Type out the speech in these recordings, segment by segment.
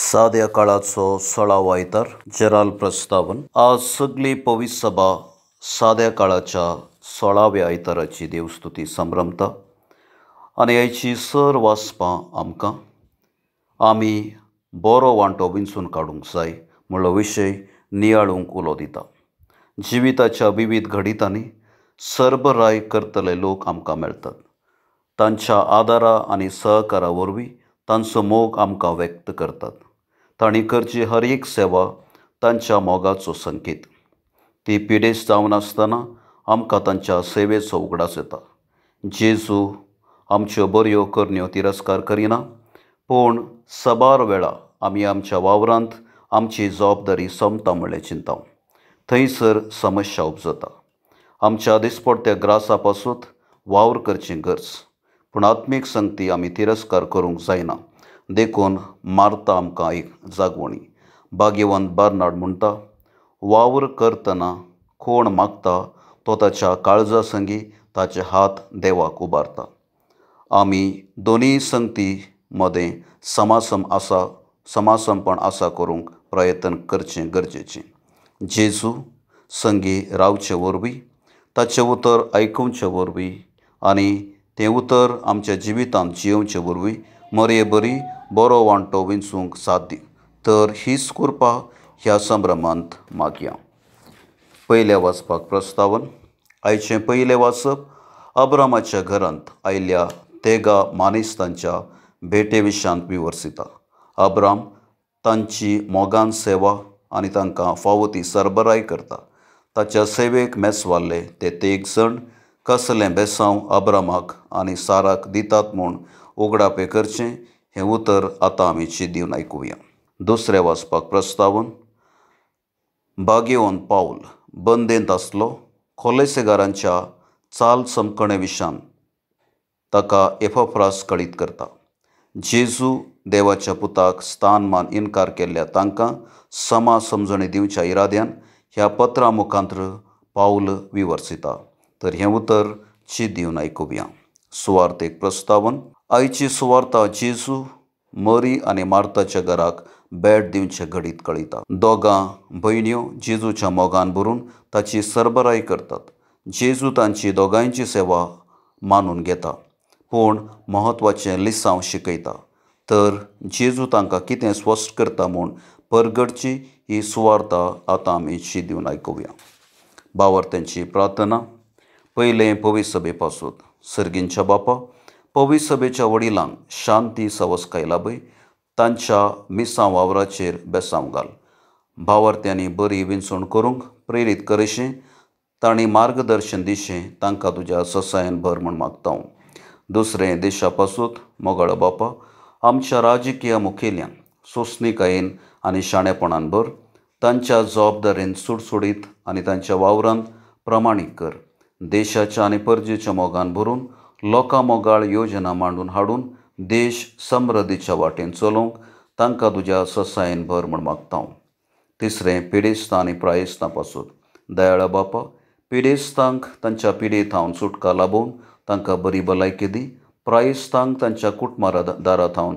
साद्या काळाचो सोळावो आयतार जेराल प्रस्तावन. आज सगळी पवित्र सभा साद्या काळाच्या 16व्या आयताराची देवस्तुती संभ्रमता आनी आयची सर वाचपां आमकां आमी बरो वांटो विंचून काडूंक जाय म्हणलो विशय नियाळूंक उलो दिता. जिविताच्या विविध घडितांनी सरबराय करतले लोक आमकां मेळटात. तांच्या आदारा आनी सहकारा वरवीं तांचो मोग आमकां व्यक्त करतात. तांणी करची हर एक सेवा तांच्या मोगाचो संकेत. ती पिडेस्त जावन आसतना आमकां तांच्या सेवेचो उगडास येता. जेजू आमच्यो बऱ्यो करण्यो तिरस्कार करिना, पूण सबार वेळा आमी आमच्या वावरांत आमची जबाबदारी सोंपता म्हणलें चिंता. थंयसर समस्या उपजता. आमच्या दिसपडट्या ग्रासा पासून वावर करची गरज, पूण आत्मीक संगती आमी तिरस्कार करूंक जायना. देखून मार्ता आमकां एक जागवणी. भाग्यवंत बार्नाड म्हणटा, वावर करतना कोण मागता तो ताच्या काळजा संगी ताचे हात देवाक उबारता. आमी दोनूय संगती मदें समासमपण आसा करूंक प्रयत्न करचें गरजेचें. जेजू संगी रावचे वरवीं, ताचें उतर आयकुचे वरवीं आनी तें उतर आमच्या जिवितांत जियोवचे वरवीं मरये बरी बरो वांटो विंचूंक साथ दी. तर हीच कृपा ह्या संभ्रमांत मागया. पयलें वाचपाक प्रस्तावन. आयचें पयलें वाचप अब्रामाच्या घरांत आयिल्ल्या तेगा मानेस्तांच्या भेटे विशांत विवर्सिता. अब्राम तांची मोगान सेवा आनी तांकां फावो ती सरबराय करता. ताच्या सेवेक मेसवाल्ले ते तेग जण कसलें बेसांव अब्रामाक आनी साराक दितात म्हूण उगडापें करचें हें उतर आतां आमी दिवन आयकुया. दुसरें वाचपाक प्रस्तावन. भाग्यवंत पावल बंदेंत आसलो. खोलेसेगारांच्या चाल चमकणे विशान ताका एफफ्रास कळीत करता. जेजू देवाच्या पुताक स्थानमान इनकार केल्ल्या तांकां समा समजणी दिवच्या इराद्यान ह्या पत्रा मुखांत्र पावल विवर्सिता. तर हें उतर चीत दिवन आयकुया. सुवार्थेक प्रस्तावन. आयची सुवार्ता जेजू मरी आनी मार्ताच्या घराक भेट दिवचे घडीत कळयता. दोगां भयण्यो जेजूच्या मोगान भरून ताची सरबराय करतात. जेजू तांची दोगांयची सेवा मानून घेता, पूण म्हत्वाचें लिसांव शिकयता. तर जेजू तांकां कितें स्पश्ट करता म्हूण परगटची ही सुवार्ता आतां आमी शी दिवन आयकुया. भावार्थ्यांची प्रार्थना. पयलें पवित्र सभे पासून. सर्गींच्या बापा, पवित्र सभेच्या वडिलांक शांती सवसकाय लाभय. तांच्या मिसां वावराचेर बेसांव घाल. भावार्थ्यांनी बरी विंचवण करूंक प्रेरीत करशें, तांणी मार्गदर्शन दिशें, तांकां तुज्या ससायन भर म्हूण मागता. दुसरें देशा पासून. मोगाळ बापा, आमच्या राजकीय मुखेल्यांक सोंसणीकायेन आनी शाणेपणान भर. तांच्या जबाबदारेन सुडसुडीत आनी तांच्या वावरांत प्रमाणीक कर. देशाच्या आनी परजेच्या मोगान भरून लोकां मोगाळ योजना मांडून हाडून देश समृद्धीच्या वाटेन चलोवंक तांकां तुज्या ससायेन भर म्हूण मागता. तिसरें पिडेस्तां आनी प्रायेस्तां पासून. दयाळा बापा, पिडेस्तांक तांच्या पिडे थावन सुटका लाबोवन तांकां बरी भलायकी दी. प्रायेस्तांक तांच्या कुटुंबा दारा थावन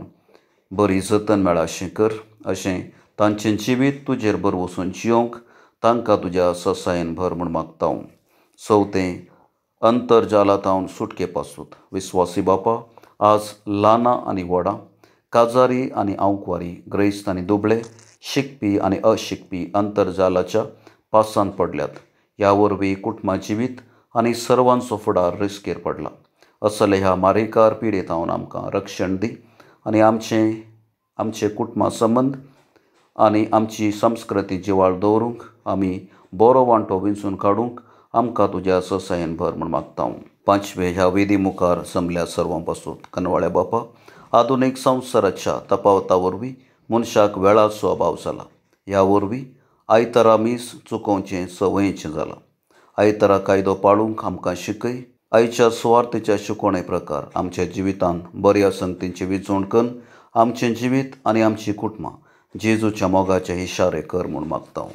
बरी जतन मेळाशें कर. अशें तांचें जिवीत तुजेर बर वचून जियोवंक तांकां तुज्या ससायेन भर म्हूण मागता. चवथें अंतरजाला थावन सुटके पासून. विस्वासी बापा, आज ल्हानां आनी व्हडां, काजारी आनी आंकवारी, ग्रेस्त आनी दुबळे, शिकपी आनी अशिकपी अंतरजालाच्या पासांत पडल्यात. ह्या वरवीं कुटुंबा जिवीत आनी सर्वांचो फुडार रिस्केर पडला. असले ह्या मारेकार पिडे थावन आमकां रक्षण दी आनी आमचे कुटुंबा संबंद आनी आमची संस्कृती जिवाळ दवरूंक आमी बरो वांटो विंचून काडूंक आमकां तुज्या ससायेन भर म्हूण मागता. पांचवे ह्या वेदी मुखार जमल्या सर्वां पासून. कनवाळ्या बापा, आधुनीक संवसाराच्या तपावता वरवीं मनशाक वेळाचो अभाव जाला. ह्या वरवीं आयतारा मीस चुकोवचें संवयेचें जालां. आयतारा कायदो पाळूंक आमकां शिकय. आयच्या सुवार्थेच्या शिकवणे प्रकार आमच्या जिवितांत बऱ्या संगतींची विंचवण करून आमचें जिवीत आनी आमची कुटुंबां जेजूच्या मोगाचे इशारे कर म्हूण मागता.